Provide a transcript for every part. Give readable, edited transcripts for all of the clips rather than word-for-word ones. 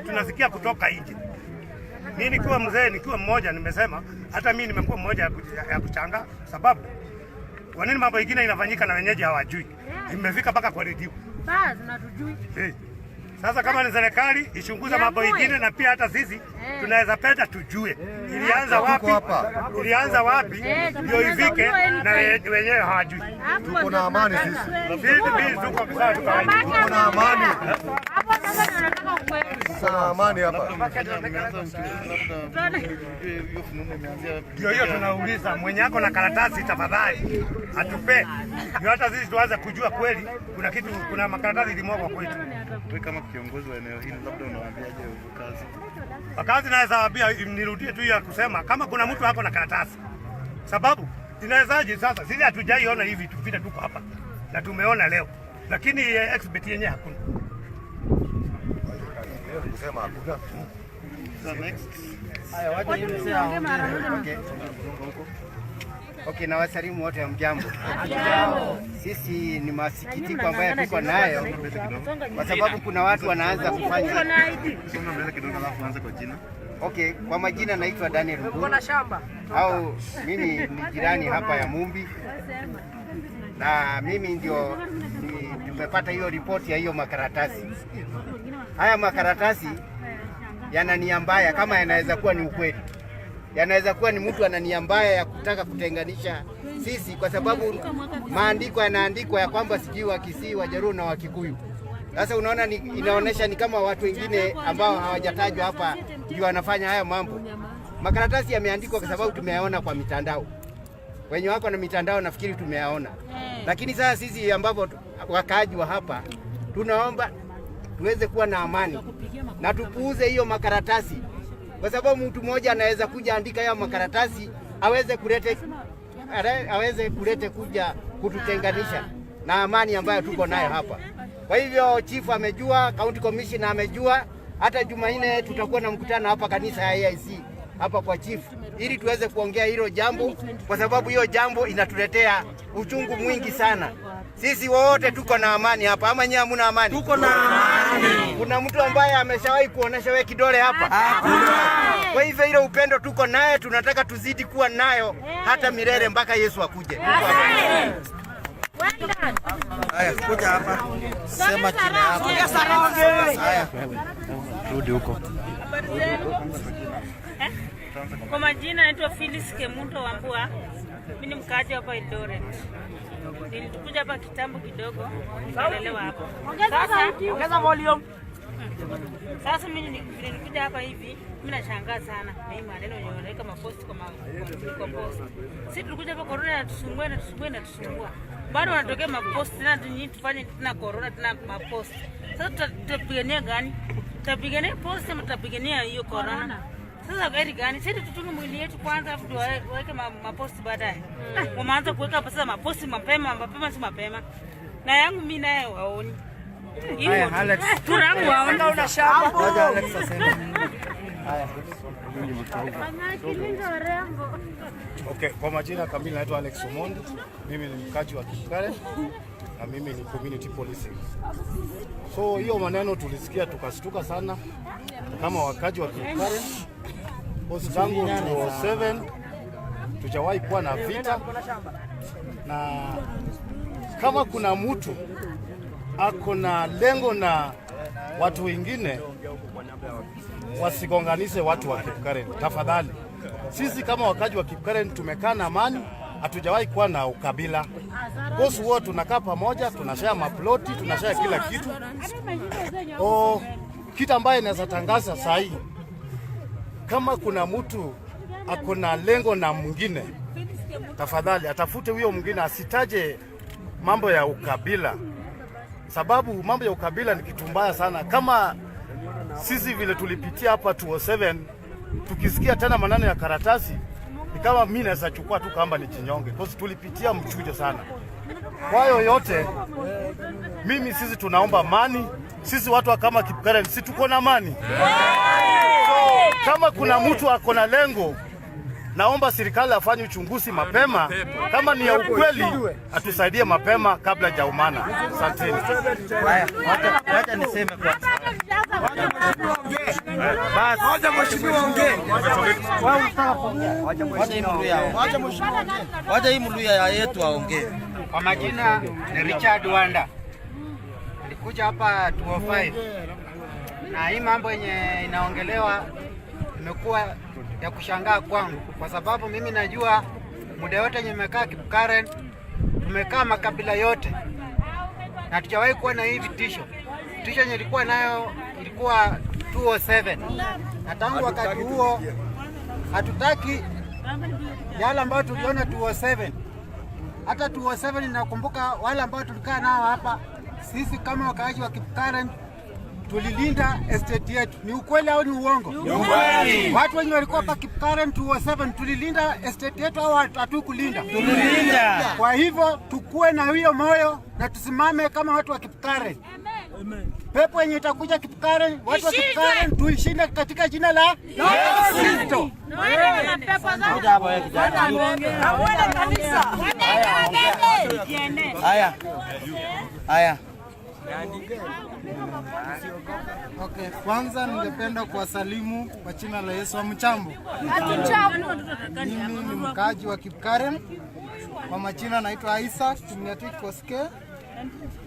Tunasikia kutoka nje. Mimi nikiwa mzee, nikiwa mmoja, nimesema hata mimi nimekuwa mmoja ya kuchanga, sababu kwa nini mambo ingine inafanyika na wenyeji hawajui? Imefika mpaka kwa redio. Basi natujui. Eh. Sasa kama ni serikali ichunguze mambo ingine, na pia hata sisi tunaweza penda tujue ilianza wapi, ilianza wapi ndio ifike na wenyewe hawajui. Tuko na amani sisi. Sisi tuko sawa, tuko Tuko na amani. Hapo sasa ndio nataka ukweli. Tuko na amani hapa. Ndio hiyo tunauliza mwenye ako na karatasi tafadhali atupe, ndio hata sisi tuanze kujua kweli kuna kitu, kuna makaratasi ilimwagwa kwetu. Wewe kama kiongozi wa eneo hili labda unawaambiaje wakazi? Wakazi naweza waambia, nirudie tu hiyo ya kusema kama kuna mtu ako na karatasi, sababu inawezaje sasa, sisi hatujaiona hivi vitu vile tuko hapa na tumeona leo, lakini exhibit yenyewe hakuna. Kusema hakuna. So next. Okay, na wasalimu wote, hamjambo. Sisi ni masikitiko ambayo tuko nayo kwa sababu kuna watu wanaanza kufanya. Songa mbele kidogo alafu anze kwa jina. Okay, kwa majina naitwa Daniel Mburu au mimi ni jirani hapa ya Mumbi, na mimi ndio tumepata hiyo ripoti ya hiyo makaratasi. Haya makaratasi yana nia mbaya, kama yanaweza kuwa ni ukweli, yanaweza kuwa ni mtu ana nia mbaya ya kutaka kutenganisha sisi, kwa sababu maandiko yanaandikwa ya kwamba sijui Wakisii, Wajaluo na Wakikuyu. Sasa unaona inaonyesha ni kama watu wengine ambao hawajatajwa hapa ndio wanafanya haya mambo. Makaratasi yameandikwa kwa sababu tumeyaona kwa mitandao, wenye wako na mitandao nafikiri tumeyaona, lakini sasa sisi ambavyo wakaaji wa hapa tunaomba tuweze kuwa na amani na tupuuze hiyo makaratasi, kwa sababu mtu mmoja anaweza kuja andika hiyo makaratasi aweze kulete kuja kututenganisha na amani ambayo tuko nayo hapa. Kwa hivyo chifu amejua, county commissioner amejua, hata Jumanne tutakuwa na mkutano hapa kanisa ya AIC hapa kwa chifu ili tuweze kuongea hilo jambo, kwa sababu hiyo jambo inatuletea uchungu mwingi sana. Sisi wote tuko na amani hapa, ama nyinyi hamuna amani? Tuko na amani. Kuna mtu ambaye ameshawahi kuonesha wewe kidole hapa? Hakuna. Kwa hivyo ile upendo tuko naye, tunataka tuzidi kuwa nayo hata milele mpaka Yesu akuje. Mungu awabariki. Haya, kuja hapa. Sema jina yako. Haya. Rudi huko. Habari zenu? Eh? Kwa majina naitwa Phyllis Kemunto Wambua. Mimi ni mkaaji hapa Eldoret. Nilikuja hapa kitambo kidogo, nikalelewa hapa. Sasa Ongeza volume. Sasa mimi vile nilikuja hapa hivi, mimi nashangaa sana na hii maneno yenye wanaweka mapost kwa post. Sisi tulikuja hapa, corona inatusumbua, inatusumbua, inatusumbua. Bado wanatokea mapost tena, nyinyi tufanye tena corona tena mapost. Sasa tutapigania gani? Tutapigania post ama tutapigania hiyo corona? Sasa gari gani? Sisi tuchunge mwili yetu kwanza, afu tuweke mapost baadaye. Wameanza kuweka hapa sasa mapost mapema mapema, si mapema. Na yangu mimi nayo waoni. Hivyo Haya, tu. Alex. Kura yangu waoni. Una shamba. Ngoja Alex aseme. Haya. Okay, kwa majina kamili naitwa Alex Omondi. Mimi ni mkaji wa Kipkaren na mimi ni community policing. So hiyo maneno tulisikia tukastuka sana kama wakaji wa Kipkaren. Because tangu 2007 tujawahi kuwa na vita, na kama kuna mtu ako na lengo na watu wengine, wasigonganishe watu wa Kipkaren tafadhali. Sisi kama wakaji wa Kipkaren tumekaa na amani, hatujawahi kuwa na ukabila. Boss huwa tunakaa pamoja, tunashare maploti, tunashare kila kitu. O, kitu ambaye inaweza tangaza saa hii, kama kuna mtu ako na lengo na mwingine, tafadhali atafute huyo mwingine, asitaje mambo ya ukabila, sababu mambo ya ukabila ni kitu mbaya sana. Kama sisi vile tulipitia hapa 207, tukisikia tena maneno ya karatasi ni kama mimi naweza chukua tu kamba ni chinyonge, kwa sababu tulipitia mchujo sana. Kwa hiyo yote, mimi sisi tunaomba amani. Sisi watu wa kama Kipkaren, si tuko na amani? So, kama kuna mtu ako na lengo, naomba serikali afanye uchunguzi mapema, kama ni ya ukweli atusaidie mapema kabla jaumana. Asanteni. Haya, wacha niseme kwanza. Wacha mheshimiwa ongee. Wacha hii Mluya yetu aongee. Kwa majina ni Richard Wanda, nilikuja hapa 205 na hii mambo yenye inaongelewa imekuwa ya kushangaa kwangu, kwa sababu mimi najua muda yote yenye nimekaa Kipkaren, tumekaa makabila yote na hatujawahi kuwa na hii vitisho. Vitisho yenye ilikuwa nayo ilikuwa 207 na tangu wakati huo hatutaki yale ambayo tuliona 207. Hata 207 nakumbuka wale ambao tulikaa nao hapa, sisi kama wakaaji wa Kipkaren tulilinda estate yetu. Ni ukweli au ni uongo? Ni ukweli. Watu wenye walikuwa hapa Kipkaren 207 tulilinda estate yetu au hatukulinda? Tulilinda. Kwa hivyo tukue na hiyo moyo na tusimame kama watu wa Kipkaren. Pepo yenye itakuja Kipkaren, watu wa Kipkaren tuishinde katika jina la Yesu Kristo. Haya. Haya. Okay, kwanza ningependa kuwasalimu kwa jina la Yesu. Hamjambo? Mimi ni mkaaji wa Kipkaren. Kwa majina naitwa Isaac Tumniatik Koske.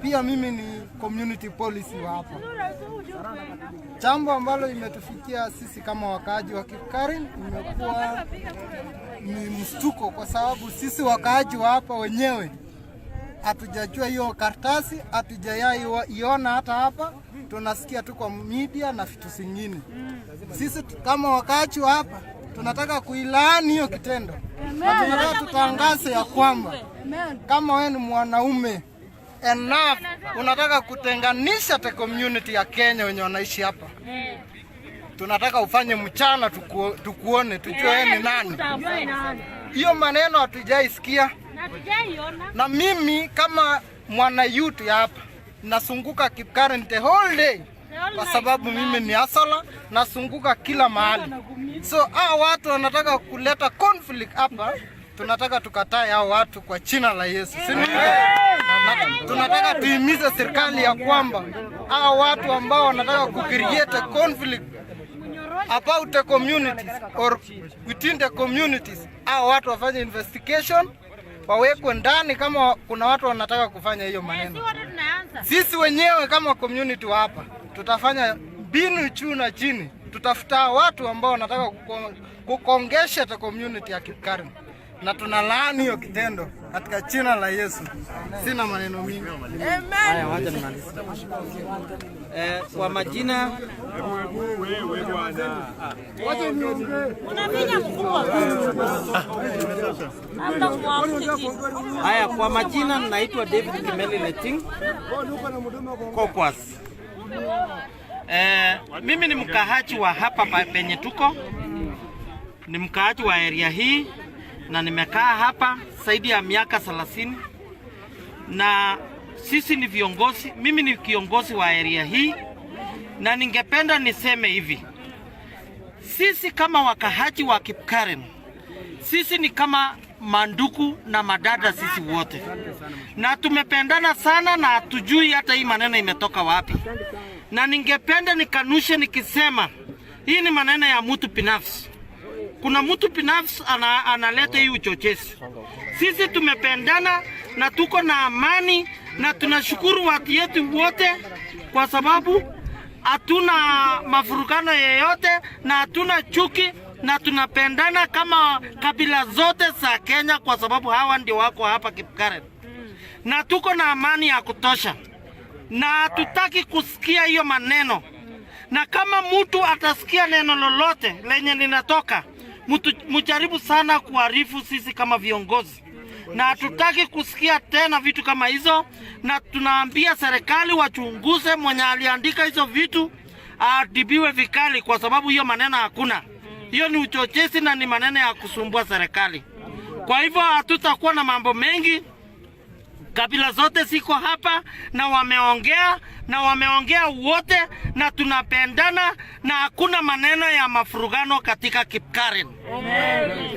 Pia mimi ni community policy wa hapa. Jambo ambalo imetufikia sisi kama wakaaji wa Kipkaren imekuwa ni mshtuko, kwa sababu sisi wakaaji wa hapa wenyewe hatujajua hiyo karatasi, hatujaiona hata hapa, tunasikia tu kwa media na vitu zingine. Sisi kama wakaaji wa hapa tunataka kuilaani hiyo kitendo na tunataka tutangaze ya kwamba kama wewe ni mwanaume enough, unataka kutenganisha the community ya Kenya wenye wanaishi hapa, tunataka ufanye mchana tukuone, tujue wewe ni nani. Hiyo maneno hatujaisikia na mimi kama mwana youth ya hapa nasunguka Kipkaren the whole day kwa sababu mimi ni asola, nasunguka kila mahali. So hao watu wanataka kuleta conflict hapa, tunataka tukatae hao watu kwa jina la Yesu, si ndio? Na tunataka tuimize serikali ya kwamba hao watu ambao wanataka ku create a conflict about the communities or within the communities, hao watu wafanye investigation, wawekwe ndani kama kuna watu wanataka kufanya hiyo maneno. Sisi wenyewe kama community wa hapa tutafanya mbinu juu na chini, tutafuta watu ambao wanataka kukongesha the community ya Kipkaren, na tunalaani hiyo kitendo katika jina la Yesu. Sina maneno mingi. Haya, wacha nimalize. Kwa majina haya, kwa majina naitwa David Kimeli Leting Kokwas. Mimi ni mkaaji wa hapa penye tuko, ni mkaaji wa area hii na nimekaa hapa zaidi ya miaka 30 na sisi ni viongozi, mimi ni kiongozi wa area hii, na ningependa niseme hivi, sisi kama wakaaji wa Kipkaren, sisi ni kama manduku na madada sisi wote, na tumependana sana na hatujui hata hii maneno imetoka wapi, na ningependa nikanushe nikisema hii ni maneno ya mtu binafsi. Kuna mtu binafsi analeta hii uchochezi. Sisi tumependana na tuko na amani na tunashukuru watu yetu wote kwa sababu hatuna mafurukano yeyote na hatuna chuki na tunapendana kama kabila zote za Kenya kwa sababu hawa ndio wako hapa Kipkaren, na tuko na amani ya kutosha na hatutaki kusikia hiyo maneno, na kama mtu atasikia neno lolote lenye linatoka, mjaribu sana kuarifu sisi kama viongozi, na hatutaki kusikia tena vitu kama hizo, na tunaambia serikali wachunguze mwenye aliandika hizo vitu aadibiwe vikali, kwa sababu hiyo maneno hakuna. Hiyo ni uchochezi na ni maneno ya kusumbua serikali. Kwa hivyo hatutakuwa na mambo mengi. Kabila zote ziko hapa na wameongea na wameongea wote, na tunapendana na hakuna maneno ya mafurugano katika Kipkaren.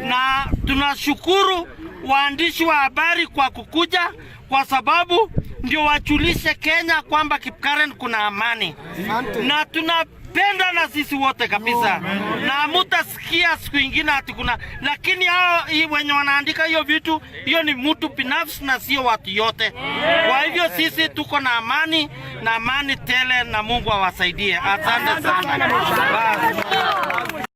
Na tunashukuru waandishi wa habari kwa kukuja. kwa sababu ndio wajulishe Kenya kwamba Kipkaren kuna amani na tunapenda na sisi wote kabisa, na hamutasikia siku ingine ati kuna. Lakini hao wenye wanaandika hiyo vitu, hiyo ni mtu binafsi na sio watu yote. Kwa hivyo sisi tuko na amani na amani tele, na Mungu awasaidie. Asante sana. Bye.